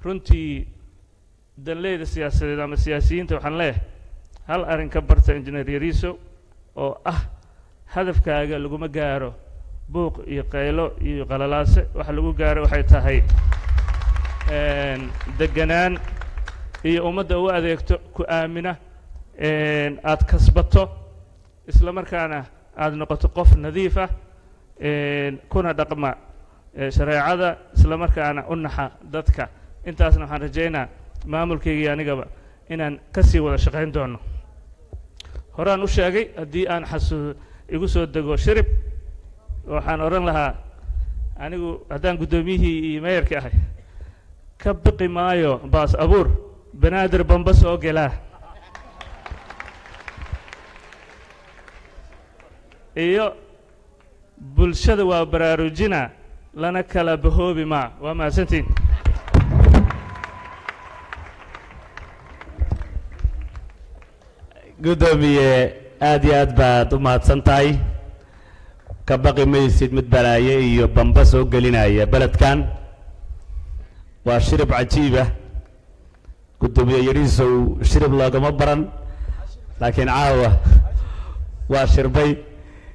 Runtii danleyda siyaasadeed ama siyaasiyiinta waxaan leeyahay, hal arrin ka barta Injineer Yariiso, oo ah hadafkaaga laguma gaaro buuq iyo qaylo iyo qalalaase. Waxa lagu gaaro waxay tahay deganaan iyo ummadda u adeegto, ku aamina, aad kasbato, isla markaana aad noqoto qof nadiif ah, kuna dhaqma shareecada, isla markaana u naxa dadka. Intaasna waxaan rajaynaa maamulkaygii anigaba inaan ka sii wada shaqayn doono. Horaan u sheegay, haddii aan xasu igu soo dego Shirib, waxaan odhan lahaa anigu haddaan guddoomiyihii iyo meeyarkii ahay, ka biqi maayo baas abuur Banaadir bamba soo gelaa iyo bulshada waa baraarujina, lana kala bahoobi maa. Waa mahadsantiin. Guddoomiye, aad iyo aad baad u mahadsan tahay. Ka baqi maysid mid balaaye iyo bamba soo gelinaya beledkan. Waa shirib cajiiba. Guddoomiye Yariisow shirib loogama baran, laakiin caawa waa shirbay.